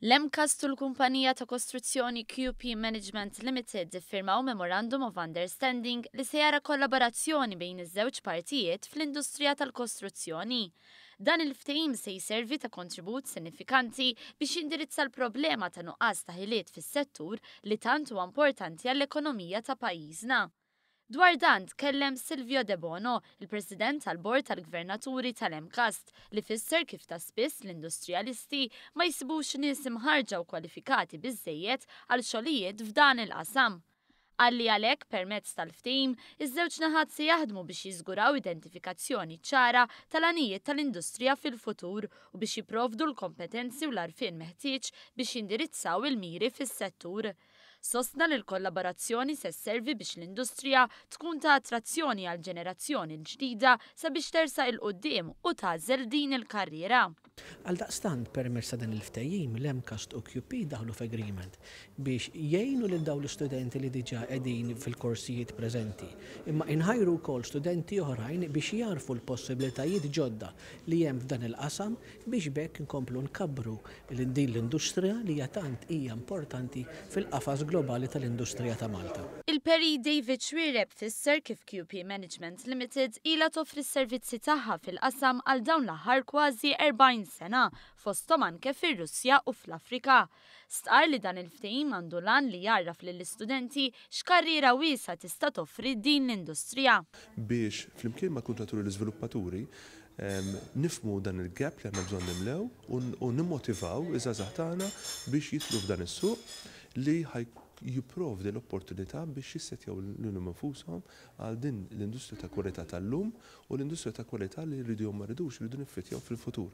L-MCAST u l-kumpanija ta' kostruzzjoni QP Management Limited iffirmaw Memorandum of Understanding li se jara kollaborazzjoni bejn iż-żewġ partijiet fl-industrija tal-kostruzzjoni. Dan il-ftehim se jservi ta' kontribut sinifikanti biex jindirizza l-problema ta' nuqqas ta' ħiliet fis-settur li tant huwa importanti għall-ekonomija ta' pajjiżna. Dwar dan tkellem Silvio Debono, il-President tal-Bord tal-Gvernaturi tal-MCAST, li fisser kif ta' spiss l-industrijalisti ma jsibux nies imħarrġa u kwalifikati biżżejjed għal xogħlijiet f'dan il-qasam. Qal li għalhekk permezz tal-ftehim, iż-żewġ naħat se jaħdmu biex jiżguraw identifikazzjoni ċara tal-għanijiet tal-industrija fil-futur u biex jipprovdu l-kompetenzi u l-għarfien meħtieġ biex jindirizzaw il-miri fis-settur. Sostna li l-kollaborazzjoni se sservi biex l-industrija tkun ta' attrazzjoni għall-ġenerazzjoni l-ġdida sabiex tersaq 'il quddiem u tagħżel din il-karriera. Għaldaqstant, permezz ta' dan il-ftehim, l-MCAST u QP daħlu f'agreement biex jgħinu lil dawn l-istudenti li diġà qegħdin fil-korsijiet preżenti, imma inħajru wkoll studenti oħrajn biex jagħrfu l-possibilitajiet ġodda li hemm f'dan il-qasam biex b'hekk inkomplu nkabbru din l-industrija li hija tant hija importanti fil-qafas globali tal-industrija ta' Malta. Il-Perit David Xuereb fisser kif QP Management Limited ilha toffri s-servizzi tagħha fil-qasam għal dawn l-aħħar kważi 40 sena, fosthom anke fir-Russja u fl-Afrika. Stqarr li dan il-ftehim għandu l-għan li jgħarraf lill-istudenti x'karriera wiesgħa tista' toffri din l-industrija. Biex flimkien mal-kuntratturi u l-iżviluppaturi nifhmu dan il-gap li għandna bżonn nimlew u nimmotivaw iż-żgħażagħ tagħna biex jidħlu f'dan is-suq li ħa jipprovdi l-opportunità biex jissettjaw lilhom infushom għal din l-industrija ta' kwalità tal-lum u l-industrija ta' kwalità li rridu jew ma rridux irridu niffittjaw fil-futur.